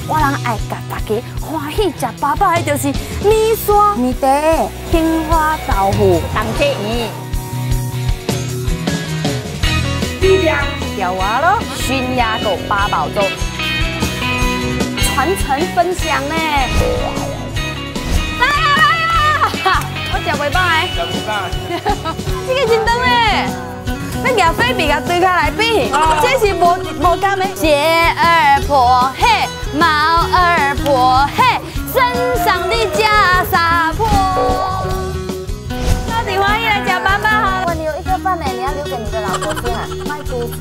我人愛共大家歡喜食飽飽的，就是麵線、麵茶、青花豆腐、重啟魚、條仔囉，熏鴨狗八寶粥，傳承分享呢。來啊來啊！我食袂飽的。食袂飽。這個真長咧，欲舉飛筆共對開來比，這是無無共的。鞋兒破嘿，帽兒破嘿，身上的袈裟破。到底歡喜來食飽飽好。哇，你有一個飯呢，你要留給你的老婆吃啊，莫嘟喙。